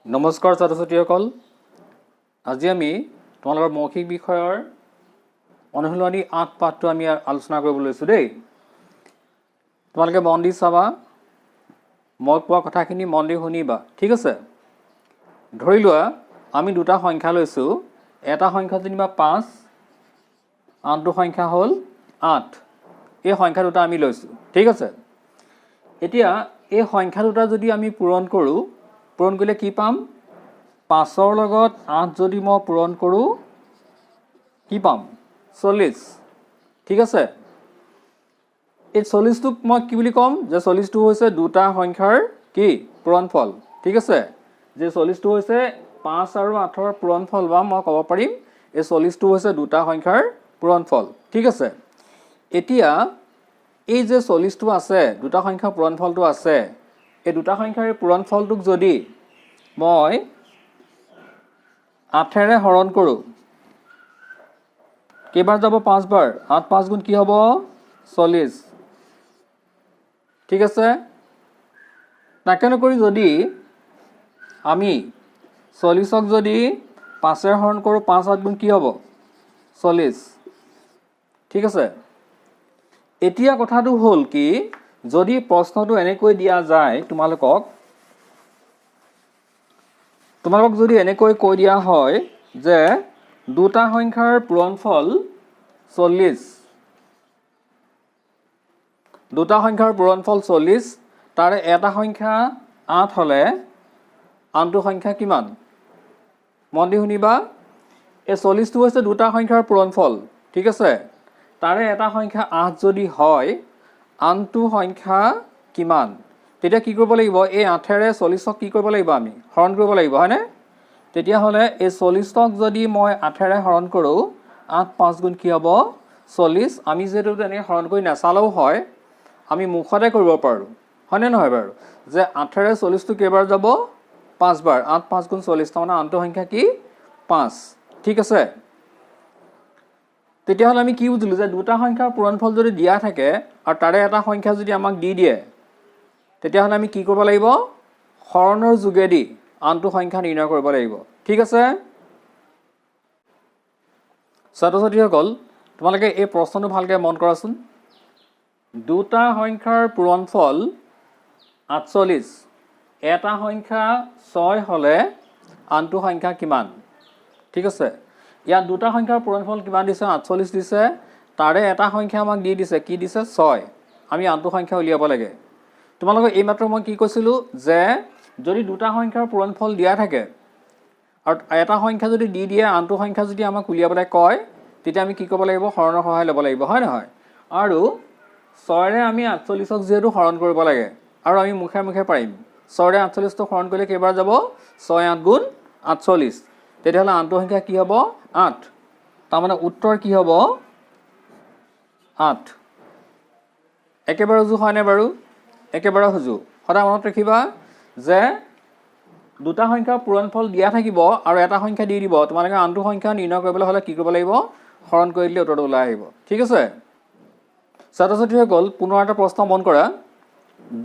নমস্কাৰ ছাত্ৰ ছাত্ৰীসকল, আজি আমি তোমালোকৰ মৌখিক বিষয়ৰ অনুশীলনী 8 পাঠটো আমি আলোচনা কৰিব লৈছোঁ দেই। তোমালোকে মন দি চাবা, মই কোৱা কথাখিনি মন দি শুনিবা, ঠিক আছে? ধৰি লোৱা আমি দুটা সংখ্যা লৈছোঁ, এটা সংখ্যা যেনিবা 5, আনটো সংখ্যা হ'ল 8। এই সংখ্যা দুটা আমি লৈছোঁ, ঠিক আছে? এতিয়া এই সংখ্যা দুটা যদি আমি পূৰণ কৰোঁ, পূৰণ কৰিলে কি পাম? 5ৰ লগত 8 যদি মই পূৰণ কৰোঁ কি পাম? 40, ঠিক আছে? এই 40টোক মই কি বুলি ক'ম? যে 40টো হৈছে দুটা সংখ্যাৰ কি পূৰণফল, ঠিক আছে? যে 40টো হৈছে 5 আৰু 8ৰ পূৰণফল, বা মই ক'ব পাৰিম এই 40টো হৈছে দুটা সংখ্যাৰ পূৰণফল, ঠিক আছে? এতিয়া এই যে 40টো আছে, দুটা সংখ্যাৰ পূৰণফলটো আছে, এই দুটা সংখ্যাৰ পূৰণফলটোক যদি মই 8ৰে হৰণ কৰোঁ, কেইবাৰ যাব? 5বাৰ। 8 5 গুণ কি হ'ব? 40, ঠিক আছে? তাকে নকৰি যদি আমি 40ক যদি 5ৰে হৰণ কৰোঁ, 5 8 গুণ কি হ'ব? 40, ঠিক আছে? এতিয়া কথাটো হ'ল কি, যদি প্ৰশ্নটো এনেকৈ দিয়া যায় তোমালোকক, যদি এনেকৈ কৈ দিয়া হয় যে দুটা সংখ্যাৰ পূৰণফল 40, দুটা সংখ্যাৰ পূৰণফল 40, তাৰে এটা সংখ্যা 8 হ'লে আনটো সংখ্যা কিমান? মন দি শুনিবা, এই 40টো হৈছে দুটা সংখ্যাৰ পূৰণফল, ঠিক আছে? তাৰে এটা সংখ্যা 8 যদি হয়, আনটো সংখ্যা কিমান? তেতিয়া কি কৰিব লাগিব? এই 8ৰে 40ক কি কৰিব লাগিব? আমি হৰণ কৰিব লাগিব, হয়নে? তেতিয়াহ'লে এই 40ক যদি মই 8ৰে হৰণ কৰোঁ, 8 5 গুণ কি হ'ব? 40। আমি যিহেতু তেনেকৈ হৰণ কৰি নাচালেও হয়, আমি মুখতে কৰিব পাৰোঁ, হয়নে নহয় বাৰু? যে 8ৰে 40টো কেইবাৰ যাব? 5বাৰ। 8 5 গুণ 40, তাৰমানে আনটো সংখ্যা কি? 5, ঠিক আছে? তেতিয়াহ'লে আমি কি বুজিলোঁ? যে দুটা সংখ্যাৰ পূৰণফল যদি দিয়া থাকে আৰু তাৰে এটা সংখ্যা যদি আমাক দি দিয়ে, তেতিয়াহ'লে আমি কি কৰিব লাগিব? হৰণৰ যোগেদি আনটো সংখ্যা নিৰ্ণয় কৰিব লাগিব, ঠিক আছে? ছাত্ৰ ছাত্ৰীসকল, তোমালোকে এই প্ৰশ্নটো ভালকৈ মন কৰাচোন। দুটা সংখ্যাৰ পূৰণফল 48, এটা সংখ্যা 6 হ'লে আনটো সংখ্যা কিমান? ঠিক আছে? ইয়াত দুটা সংখ্যাৰ পূৰণফল কিমান দিছে? 48 দিছে। তাৰে এটা সংখ্যা আমাক দি দিছে, কি দিছে? 6। আমি আনটো সংখ্যা উলিয়াব লাগে। তোমালোকক এইমাত্ৰ মই কি কৈছিলোঁ? যে যদি দুটা সংখ্যাৰ পূৰণফল দিয়া থাকে আৰু এটা সংখ্যা যদি দি দিয়ে, আনটো সংখ্যা যদি আমাক উলিয়াবলৈ কয়, তেতিয়া আমি কি কৰিব লাগিব? হৰণৰ সহায় ল'ব লাগিব, হয় নহয়? আৰু 6ৰে আমি 48ক যিহেতু হৰণ কৰিব লাগে, আৰু আমি মুখে মুখে পাৰিম। 6ৰে 48টো হৰণ কৰিলে কেইবাৰ যাব? 6 8 গুণ 48। তেতিয়াহ'লে আনটো সংখ্যা কি হ'ব? 8। তাৰমানে উত্তৰ কি হ'ব? 8। একেবাৰে উজু হয়নে বাৰু? একেবাৰে সুজু। সদায় মনত ৰাখিবা যে দুটা সংখ্যাৰ পূৰণফল দিয়া থাকিব আৰু এটা সংখ্যা দি দিব, তোমালোকে আনটো সংখ্যা নিৰ্ণয় কৰিবলৈ হ'লে কি কৰিব লাগিব? হৰণ কৰি দিলে উত্তৰটো ওলাই আহিব, ঠিক আছে? ছাত্ৰ ছাত্ৰীসকল, পুনৰ এটা প্ৰশ্ন মন কৰা।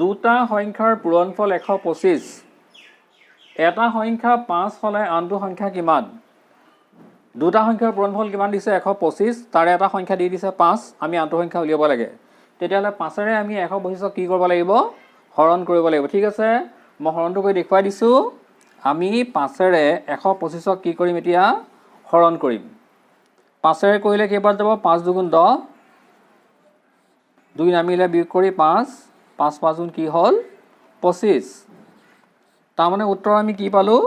দুটা সংখ্যাৰ পূৰণফল 125, এটা সংখ্যা 5 হ'লে আনটো সংখ্যা কিমান? দুটা সংখ্যাৰ পূৰণফল কিমান দিছে? 125, তাৰে এটা সংখ্যা দি দিছে 5, আমি আনটো সংখ্যা উলিয়াব লাগে। তেতিয়াহ'লে 5ৰে আমি 125ক কি কৰিব লাগিব? হৰণ কৰিব লাগিব, ঠিক আছে? মই হৰণটো কৰি দেখুৱাই দিছোঁ। আমি 5ৰে 125ক কি কৰিম এতিয়া? হৰণ কৰিম। 5ৰে কৰিলে কেইবাৰ যাব? 5 দুগুণ 10, 2 নামিলে বিয়োগ কৰি 5, 5 5 গুণ কি হ'ল? 25। তাৰমানে উত্তৰ আমি কি পালোঁ?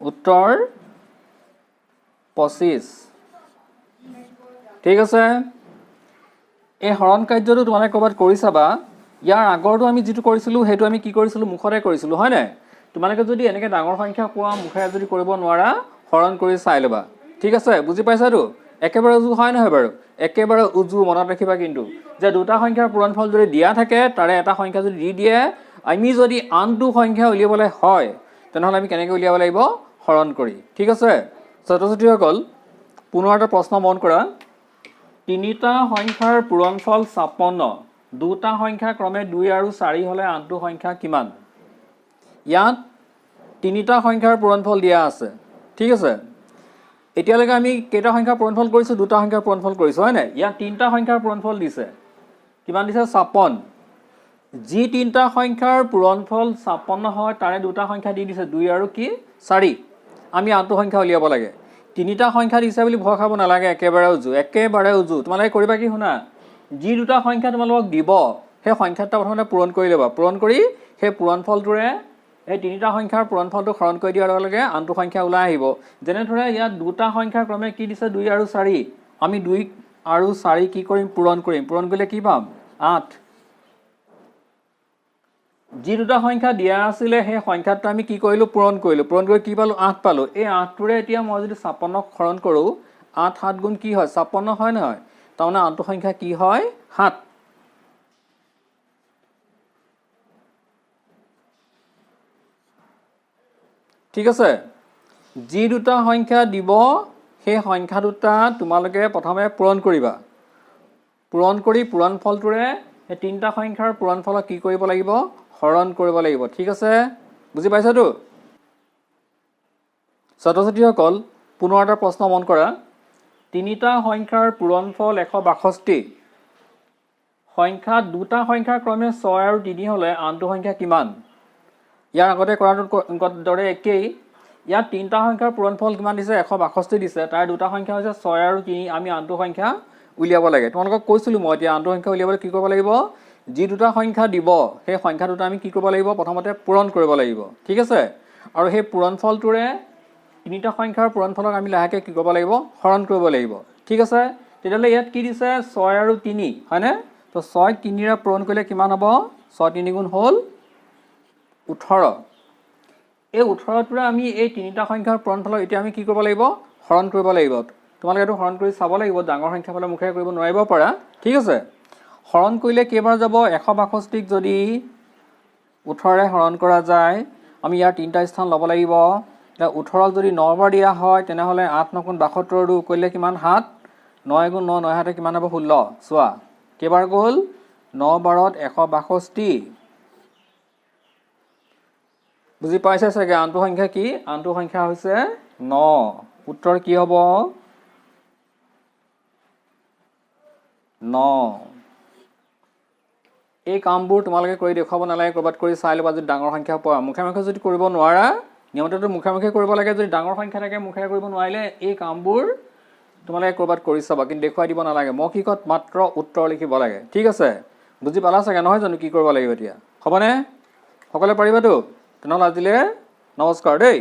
উত্তৰ 25, ঠিক আছে? এই হৰণ কাৰ্যটো তোমালোকে ক'ৰবাত কৰি চাবা। ইয়াৰ আগৰটো আমি যিটো কৰিছিলোঁ, সেইটো আমি কি কৰিছিলোঁ? মুখতে কৰিছিলোঁ, হয়নে? তোমালোকে যদি এনেকৈ ডাঙৰ সংখ্যা পোৱা মুখেৰে যদি কৰিব নোৱাৰা, হৰণ কৰি চাই ল'বা, ঠিক আছে? বুজি পাইছাতো? একেবাৰে উজু হয় নহয় বাৰু? একেবাৰে উজু। মনত ৰাখিবা কিন্তু যে দুটা সংখ্যাৰ পূৰণফল যদি দিয়া থাকে, তাৰে এটা সংখ্যা যদি দি দিয়ে, আমি যদি আনটো সংখ্যা উলিয়াবলৈ হয়, তেনেহ'লে আমি কেনেকৈ উলিয়াব লাগিব? হৰণ কৰি, ঠিক আছে? ছাত্ৰ ছাত্ৰীসকল, পুনৰ এটা প্ৰশ্ন মন কৰা। তিনিটা সংখ্যাৰ পূৰণফল 56, দুটা সংখ্যা ক্ৰমে 2 আৰু 4 হ'লে আনটো সংখ্যা কিমান? ইয়াত তিনিটা সংখ্যাৰ পূৰণফল দিয়া আছে। ঠিক আছে, এতিয়ালৈকে আমি কেইটা সংখ্যাৰ পূৰণফল কৰিছোঁ? দুটা সংখ্যাৰ পূৰণফল কৰিছোঁ, হয় নাই? ইয়াত তিনিটা সংখ্যাৰ পূৰণফল দিছে। কিমান দিছে? 56। যি তিনিটা সংখ্যাৰ পূৰণফল 56 হয় তাৰে দুটা সংখ্যা দি দিছে, 2 আৰু কি 4। আমি আনটো সংখ্যা উলিয়াব লাগে। তিনিটা সংখ্যা দিছে বুলি ভয় খাব নালাগে, একেবাৰে উজু, একেবাৰে উজু। তোমালোকে কৰিবা কি শুনা, যি দুটা সংখ্যা তোমালোকক দিব সেই সংখ্যাটো প্ৰথমতে পূৰণ কৰি ল'বা। পূৰণ কৰি সেই পূৰণফলটোৰে এই তিনিটা সংখ্যাৰ পূৰণফলটো হৰণ কৰি দিয়াৰ লগে লগে আনটো সংখ্যা ওলাই আহিব। যেনেদৰে ইয়াত দুটা সংখ্যাৰ ক্ৰমে কি দিছে, 2 আৰু 4। আমি 2 আৰু 4 কি কৰিম? পূৰণ কৰিম। পূৰণ কৰিলে কি পাম? 8। যি দুটা সংখ্যা দিয়া আছিলে সেই সংখ্যাটো আমি কি কৰিলোঁ? পূৰণ কৰিলোঁ। পূৰণ কৰি কি পালোঁ? 8 পালোঁ। এই 8টোৰে এতিয়া মই যদি 56ক হৰণ কৰোঁ, 8 7 গুণ কি হয়? 56 হয় নহয়? তাৰমানে আনটো সংখ্যা কি হয়? 7। ঠিক আছে, যি দুটা সংখ্যা দিব সেই সংখ্যা দুটা তোমালোকে প্ৰথমে পূৰণ কৰিবা। পূৰণ কৰি পূৰণফলটোৰে সেই তিনিটা সংখ্যাৰ পূৰণফলক কি কৰিব লাগিব? হৰণ কৰিব লাগিব। ঠিক আছে, বুজি পাইছাতো ছাত্ৰ ছাত্ৰীসকল? পুনৰ এটা প্ৰশ্ন মন কৰা। তিনিটা সংখ্যাৰ পূৰণফল 162, সংখ্যা দুটা সংখ্যাৰ ক্ৰমে 6 আৰু 3 হ'লে আনটো সংখ্যা কিমান? ইয়াৰ আগতে কৰাটোৰ দৰে একেই। ইয়াত তিনিটা সংখ্যাৰ পূৰণফল কিমান দিছে? 162 দিছে। তাৰ দুটা সংখ্যা হৈছে 6 আৰু 3। আমি আনটো সংখ্যা উলিয়াব লাগে। তোমালোকক কৈছিলোঁ মই, এতিয়া আনটো সংখ্যা উলিয়াবলৈ কি কৰিব লাগিব? যি দুটা সংখ্যা দিব সেই সংখ্যা দুটা আমি কি কৰিব লাগিব? প্ৰথমতে পূৰণ কৰিব লাগিব। ঠিক আছে, আৰু সেই পূৰণফলটোৰে তিনিটা সংখ্যাৰ পূৰণফলক আমি লাহেকৈ কি কৰিব লাগিব? হৰণ কৰিব লাগিব। ঠিক আছে, তেতিয়াহ'লে ইয়াত কি দিছে? 6 আৰু 3, হয়নে? তো 6 3ৰে পূৰণ কৰিলে কিমান হ'ব? 6 3 গুণ হ'ল 18। এই 18টোৰে আমি এই তিনিটা সংখ্যাৰ পূৰণফলক এতিয়া আমি কি কৰিব লাগিব? হৰণ কৰিব লাগিব। তোমালোকে এইটো হৰণ কৰি চাব লাগিব, ডাঙৰ সংখ্যা পালে মুখেৰে কৰিব নোৱাৰিব পাৰা। ঠিক আছে, হৰণ কৰিলে কেইবাৰ যাব? 162ক যদি 18ৰে হৰণ কৰা যায়, আমি ইয়াৰ তিনিটা স্থান ল'ব লাগিব। এতিয়া 18ক যদি 9 বাৰ দিয়া হয় তেনেহ'লে 8 9 গুণ 72 2 কৰিলে কিমান? 7। 9 গুণ 9, 9 7 কিমান হ'ব? 16। চোৱা কেইবাৰ গ'ল? 9 বাৰত 162। বুজি পাইছে চাগে? আনটো সংখ্যা কি? আনটো সংখ্যা হৈছে 9। উত্তৰ কি হ'ব? 9। এই কামবোৰ তোমালোকে কৰি দেখুৱাব নালাগে, ক'ৰবাত কৰি চাই ল'বা যদি ডাঙৰ সংখ্যা পোৱা। মুখে মুখে যদি কৰিব নোৱাৰা, নিয়মতেতো মুখে মুখে কৰিব লাগে। যদি ডাঙৰ সংখ্যা থাকে মুখেৰে কৰিব নোৱাৰিলে এই কামবোৰ তোমালোকে ক'ৰবাত কৰি চাবা, কিন্তু দেখুৱাই দিব নালাগে। মৌখিকত মাত্ৰ উত্তৰ লিখিব লাগে। ঠিক আছে, বুজি পালা চাগে নহয় জানো কি কৰিব লাগিব এতিয়া? হ'বনে? সকলোৱে পাৰিবাতো? তেনেহ'লে আজিলৈ নমস্কাৰ দেই।